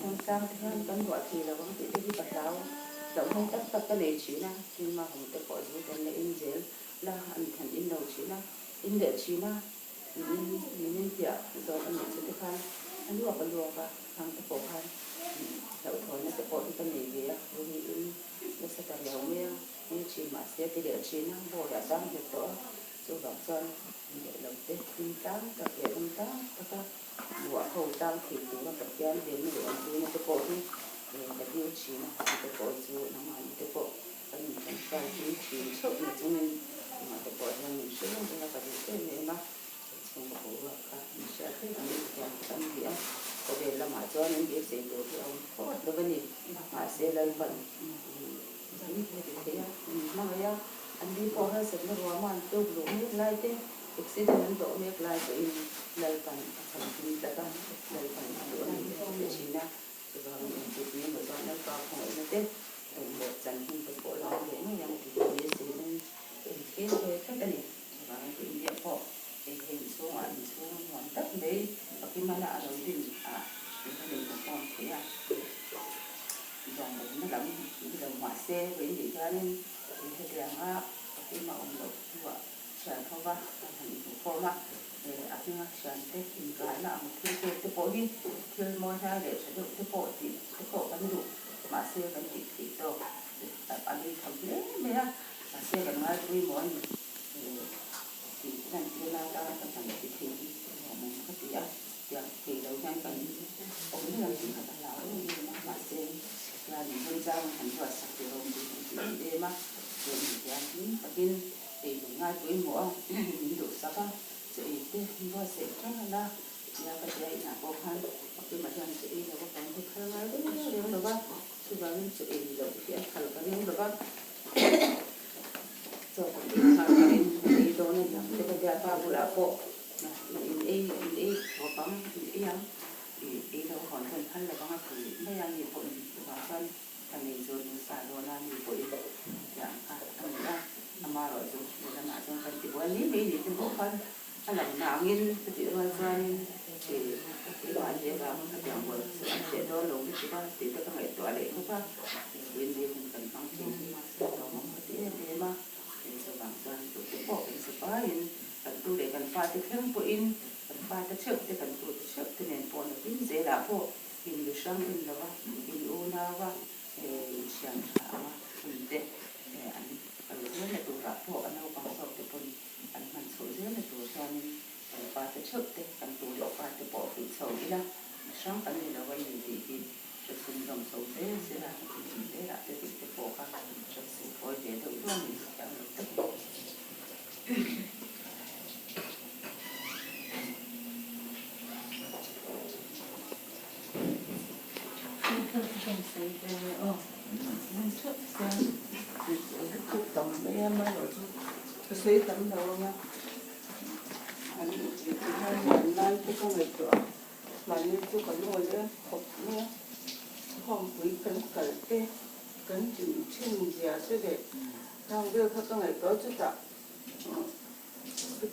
Speaker 5: dangtlang te hian kan ruah thei lo ang tih te hi ka hlau hlauhawm tak tak ka nei thin a, thil hma kum te pawh zu kan la in zel la an than in lo thin a, in leh thin a. Min min inpiah zawk a nih chu te khan a luak a luak a, khang te pawh khan hlauhthawnna te pawh hi ka nei ve a, ruiin nasa ta riau mai a, nge thin mahse a ti leh thin a, board ah tang nghet tawh a, chuvang chuan in leh lo te hlim tlang tak leh dam tlang taka luah ho tang thei tura Pathian venna leh awmpuina te pawh hi ka dil thin a, chu te pawh chu nangmahni te pawh kan intawngtai pui thin theuh na chungin engah te pawh hian min hre reng reng a, ka duh em em a, ka chhungkaw boruak kha min hriat reng ang in tiang kan ni a, khawvel lamah chuan an beisei tur hi a awm phawt lo a ni, mahse Lalpan min hmu ti thei a, min hmangaih a, an ni pawh harsatna ruama an tluk luh mek lai te, accident an tawh mek lai pawhin Lalpan a chhanhim tlat a, Lalpan a duh a ni ti thin a. Chuvangin engtik ni emaw chuan Lalpa khawngaihna te rawngbawh chan hun te pawh la awm leh ngei ang tih hi beiseiin ka inthlir ve tlat a ni. Chuvangin tu India pawh hei hei inchhungah inchhung nuam tak mai Pakimana a lo din ah min han inhmuhkhawm thei a. Zawngawmna lam ni lo mahse vawiin nih hianin hetianga Pakima awm loh hnuah thian ho. hova kan han inhmuhkhawm a, a hminga thiante inkaina ang thil pek te pawh hi thil mawi hlai leh tha deuh te pawh tih te pawh kan duh, mahse kan tih theih tawk a bei tham hle mai a, mahse kan ngaipui maw a ni tih lantir na atana kan han ti thei hi lawmawm ka ti a, tiang thei lo hian kan awm mai ang tih kha ka hlau em em a, mahse Pathianin remchang han ruatsak ve rawng tih kan ti em em a, chuan hian hlim takin Ei min ngaipawimawh a, min duhsak a, che ei te min buatsaih ṭan a, nia ka tia inah pawh khan Pakima hian che ei lo a kan hi phal ngai reng reng lo va, chuvangin che ei loh hi a phal ka ring lo va, chaw kan ei nghal ka ring, kan ei dawn a niang te ka tia pa bulah pawh in ei in ei khawp ang, in ei ang, i ei loh hawn chuan phal lo vang a ti mai a, mi pawhin chuvang chuan Ka nei chu nusa dawn a, mi pawhin tiang kha a ni a, amarawh chu lehlamah chuan kan ti buai mai mai ni te pawh khan a lang nangin ka tih rual chuanin ih keimah an nih avangin ka tiang buai chu an hreh dawn lo lutuk a tih te ka ngaihtuah leh bawk a, puiin ni hun kan hmang thin hi lawmawm ka ti em em a, chuvang chuan tute pawh kan sipaiin kan tu leh kan fate thleng pawhin kan fate theuh te kan tute theuh te nen pawh nakin zelah pawh In mi hrang en lo a, in unau a, in thian tha ang a, hun te an kal zelna turah pawh a naupang zawk te pawn an hman chhoh zelna tur hianin kan pa te theuh te, kan tu leh fa te pawh fuih chho ila, mi hrang kan ni lo a ni tih hi hre chhunzawm chho zel zel a, in velah te tih te pawh kha hre chhuh fawi ve deuh duah ni thiam lo tak.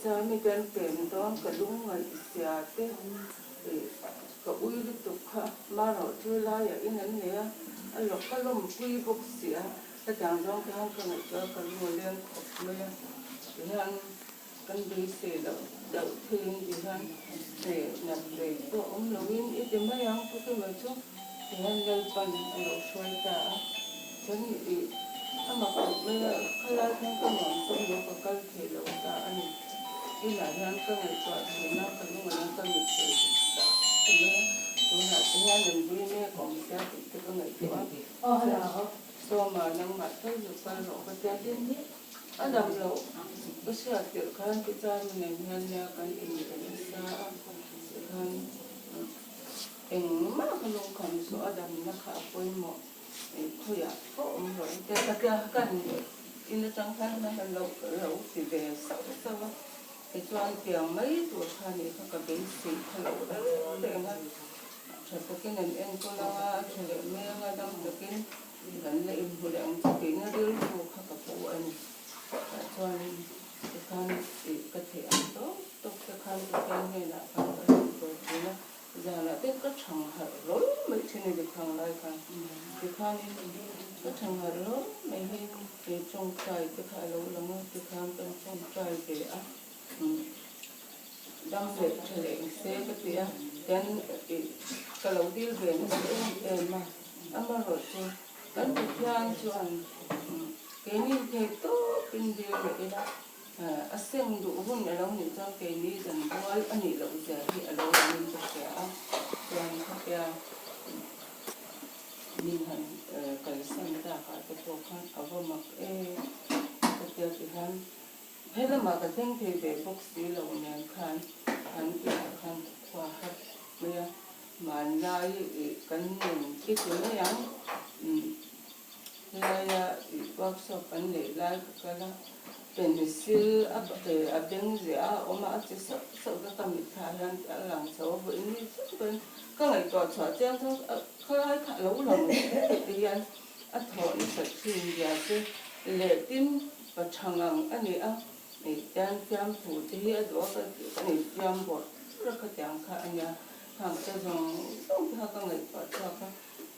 Speaker 2: Chami kan pem dawn ka lungngaih zia te ih ka ui lutuk kha marawh chu laiah in an nei a, a lawk ka lawmpui bawk si a, hetiang zawng te hian ka ngaihtuah a ka lung a leng khawp mai a, tihian kan beisei loh deuh theiin tihian ih nat rei pawh awm loin i ti mai ang chu keimah chu tihian Lalpan a lo hruai ta a, chuan ih a mak khawp mai a, khalai khan ka nuam sawm lo ka kal thei lo ta a ni. Inah hian ka ngaihtuah thin a, ka lungah ka mit thei ta ta mai a, tunah te hian an vui mek awm sia tih te ka ngaihtuah a, Sawma nangmah tal zu kal rawh ka tia tin hi a dam loh ka hriat tirh khan Pichami nen hian nia kan inbe nasa a, tikhan engmah ka lungkham suh a damna kha a pawimawh. Khawiah pawh awm rawh in tia ka tia kan in atang khan kan lo lo ti ve sauh sauh a, tichuan tiang mai tur kha nih kha ka beisei kha lo reng reng a, tha takin an enkawl ang a, a tha leh mai ang a, dam takin kan la inhmu leh ang chu tihna rilru kha ka pu a ni. Tah chuan tikhan ih ka theih ang tawk tawk te khan Pathian hnenah khan ka rawn sawi thin a. Zanah te ka thang harh hlawl mai thin a dikhang lai khan tikhanin ka thang harh hlawl mai hi he tawngtai te kha a lo lang a tikhan kan tawngtai ve a dam leh tha leh ang se ka ti a tian ih ka lo dil ve nasa em em a amaherawhchu kan Pathian chuan keini thei tawpin dil leh ila. A seng duh hun a lo nih chuan keini dan rual a nih loh zia hi a lo langin ka hria a, chuan khatia min han kalsan takah te pawh khan a va mak em khatia ti hian he lamah ka thleng thei ve bawk si lo nen khan an inah khan ka khua hat mai a, hmanlai kan nun i ti mai ang. Helaia workshop an neih lai ka kal a, pencil a a beng ziah a awm a, a che sauh sauh te ka mitthla hian a lang chho a, vawiin ni chiah pawhin ka ngaihtuah chhuah chiang chuan khalai kha a lo lang leh ti hian a thawh nasat thin zia te leh tin pa tha ngang a ni a, ih tian fiamthu te hi a duh a ka infiam bawrh bawrh a khatiang kha a nia, khang te zawng zawng te kha ka ngaihtuah chhuak a.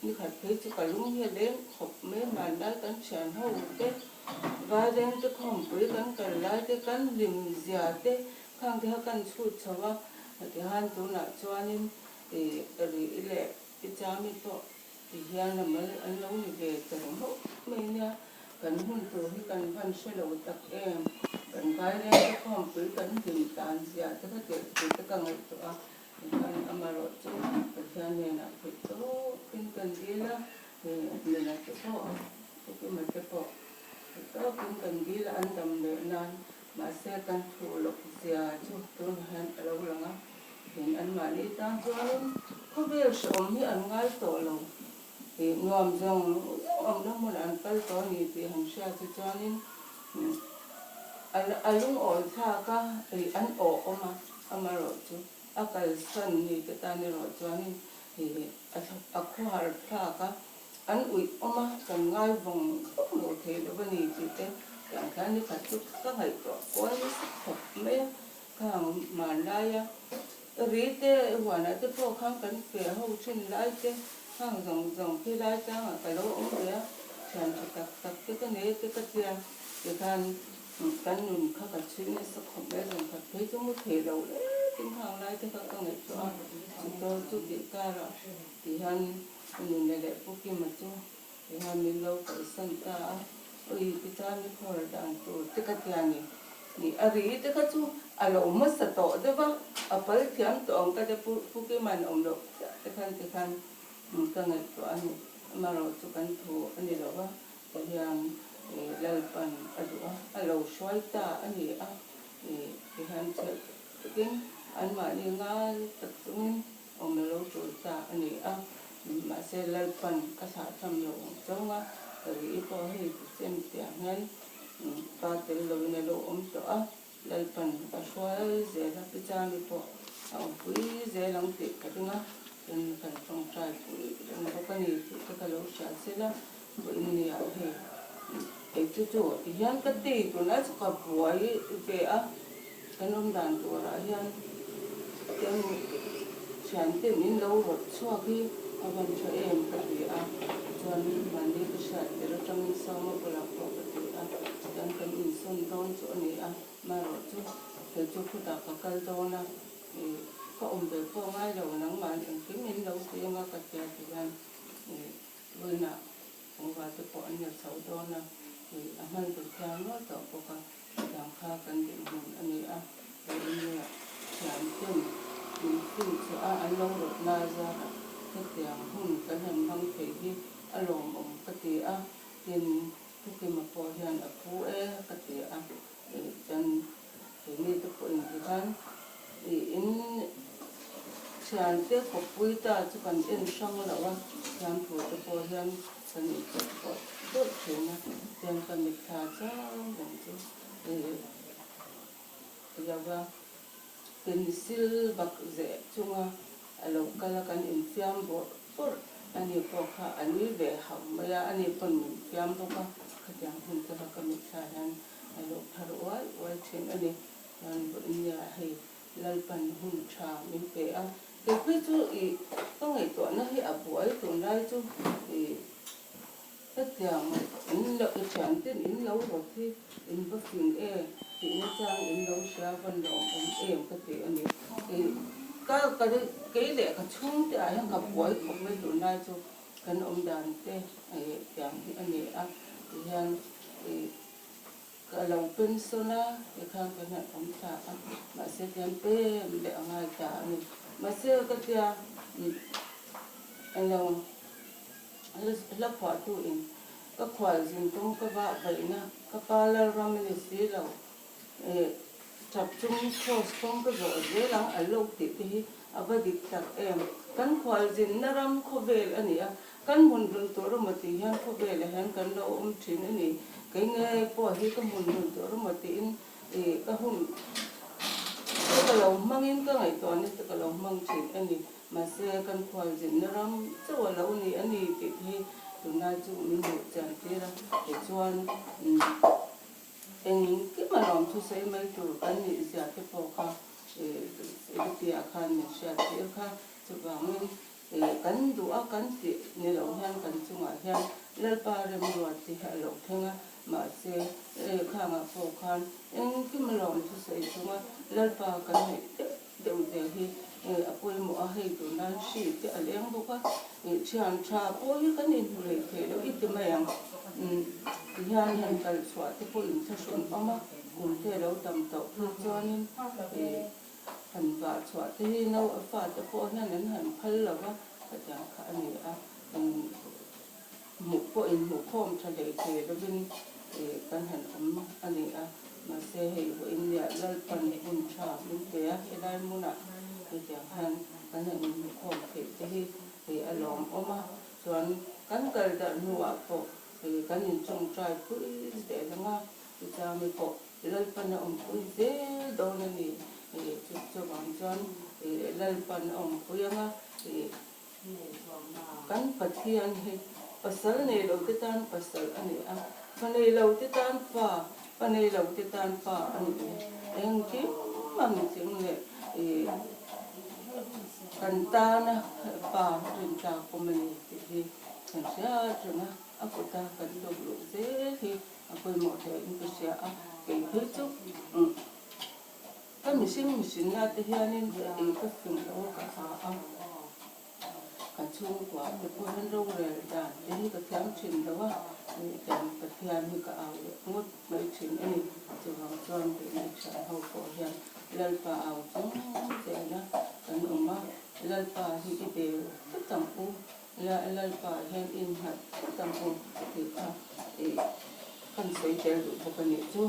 Speaker 2: Nikhat phei chu ka lung hi a leng khawp mai a, hmanlai kan thian ho te, vaileng te khawmpui kan kal lai te, kan hlim zia te khang te kha kan chhut chho a, tihan tunah chuanin ih rih leh i chami pawh ti hian a mal an lo ni ve ta ringawt mai nia, kan hun tur hi kan van hre lo tak em, kan vaileng te khawmpui kan hlim tan zia te kha tirh tur te ka ngaihtuah a. Tikhan amarawh chu Pathian hnenah theih tawkin kan dil a, nula te pawh, Pukima te pawh theih tawkin kan dil a an dam leh nan. Mahse kan thu lawk zia chu tunah hian a lo lang a, tin anmahni tan chuanin khawvel hrehawm hi an ngai tawh lo. Nuam zawng zawng awmna hmunah an kal tawh a ni tih han hria chu chuanin a lungawi thlak a, an awh awm a. Amaherawh chu a kalsan ni te tan erawh chuanin a khawhar thlak a, an uih awm a, kan ngai vawng vawng lo thei lo a ni tih te tiang khan ni khat chu ka ngaihtuah kual nasa khawp mai a, khang hmanlaia ri te huanah te pawh khan kan feh ho thin lai te khang zawng zawng khi lai tlangah ka lo awm ve a, thian tha tak tak te ka nei te ka tia tikhan Kan nun kha ka chhui nasa khawp mai zawng khat phei chu mu thei lo lekin khang lai te kha ka ngaihtuah a, chutawr chu tih karah ti hian ka nunna leh Pu Kima chu ti hian min lo kalsan ta a, awi ti chuan i phawr dan tur te ka tia ni, ni a ri te kha chu a lo hmasa tawh deuh va, a pal thiam tawh ang ka tia Pu Kima'n awm loh chiah te khan ti khan ka ngaihtuah a ni, amaherawh chu kan thu a ni lo va. Ti hian Lalpan a duh a, a lo hruai ta a ni a, ti hian chhelh takin anmahni ngai tak chungin awm a lo tul ta a ni a. Mahse Lalpan a thlah tham lo ang chawng a, ri pawh hei ti chen tiang hian pa tel loin a lo awm tawh a, Lalpan a hruai zel a, Pi Chami pawh a awmpui zel ang tih ka ring a, tin kan tawngtai pui reng bawk a ni tih te ka lo hria sel a, vawiin nia hei kei chu chu ti hian ka ti tunlai chu ka buai ve a, kan awm dan turah hian tiang thianten in lo rawt chhuak hi a van tha em ka ti a, chuan mahni ka hriat tir atangin Sawma bulah pawh ka ti a. Chuan kan insawn dawn chu a ni a, marawh chu kei chu khutah ka kal dawn a, ih ka awm ve pawh ngai lo nangmah engkim in lo ti anga ka tia ti hian ih vawiinah pangva te pawh an la chho dawn a, ih a hman tur thiam rual tawh bawk a, chutiang kha kan dinhmun a ni a, vawiin nia thiam ten min finchhuah a an lo rawt na zarah hetiang hun kan han hmang thei hi a lawmawm ka ti a, tin Thukima pawh hian a phu e ka ti a, chuan keini te pawh inti khan ih in thiante kawppui ta chu kan en hrang lo a, thian thu te pawh hian kan inchawp pawh deuh thin a, chuan ka mitthla chang reng chu ih lova pencil bak zeh chunga a lo kal a kan infiam bawrh bawrh ani pawh kha a nui ve hauh mai a, ani pawn min fiam bawk a, khatiang hun te kha ka mitthla hian a lo thar uai uai thin a ni. Chuan vawiin nia hei Lalpan hun tha min pe a, kei phei chu ih ka ngaihtuahna hi a buai tunlai chu ih Hetiang in lo i thianten in lo rawt hi in va fing e tih nachang in lo hria vawn lo awm em ka ti a ni. Ka ka kei leh ka chhungte ah hian ka buai khawp mai tunlai chu kan awm dan te tiang hi a ni a tihian ih ka lo pension a tikhan kan han awm thla a mahse tihian pem leh a ngai ta a ni. Mahse ka tia eng lo. Hla phuahtu in ka khual zin tum ka vah vaihna ka pa Lalram a ni si lo eh tap chung cross kawng ka zawh zel ang an lo tih te hi a va dik tak em. Kan khual zinna ram khawvel a ni a, kan hmun run tur emaw tih hian khawvelah hian kan lo awm thin a ni. Kei nge pawh hi ka hmun run tur emaw tiin eh ka hun te ka lo hmangin ka ngaihtuahna te ka lo hmang thin a ni. Mahse, kan khualzinna ram chauh a lo ni a ni tih hi tunlai chu min hmuh chian tir a, tichuan engkim a lawm thusawi mai tur kan nih zia te pawh kha Ritia khan min hriat tir kha. Chuvangin Kan duh a kan tih ni lo hian kan chungah hian Lalpa remruat te hi a lo thleng a, mahse khangah pawh khan engkim alawm thusawi chunga Lalpa kan neih deuh deuh zia hi a pawimawh a, hei tunlai hri te a leng bawk a, thian tha pawh hi kan inhmu rei thei lo i ti mai ang. Tihian han kal chhuah te pawh inthlahrun awm a, kum te a lo tam tawh phei chuanin Han vah chhuah te hi nau a fate pawh hian an han phal lo va, khatiang kha a ni a, hmuh pawh inhmuh khawm tha hlei thei lovin kan han awm a ni a, mahse hei vawiin nia Lalpan hun tha min pe a, helai hmunah hetiang hian kan han inhmuh khawm theih te hi hei a lawmawm a, chuan kan kal darh hnuah pawh kan intawngtai pui zel ang a, tichami pawh Lalpan a awmpui zel dawn a ni. Chu chuvang chuan Lalpan a awmpui ang a, kan Pathian hi pasal nei lo te tan pasal a ni a, fa nei lo te tan fa, fa nei lo te tan pa a ni. Engkim a mitling leh kan tana pa rintlak awm a ni tih hi kan hriat reng a, a kuta kan tluk luh zel hi. A pawimawh hle in ka hria a, kei phei chu ka mihring mihrinna te hianin ei ka fing lo a ka ha a, kan chhungkua te pawh hian rorel dan te hi ka thiam thin lo a, tiang Pathian hi ka au leh ngawt mai thin a ni. Chuvang chuan keini thian ho pawh hian Lalpa au chung zela kan awm a, Lalpa hi i bel tlat ang u. Lalpa hian innghat phawt ang u tih kha ih kan sawi tel duh bawk a nih chu.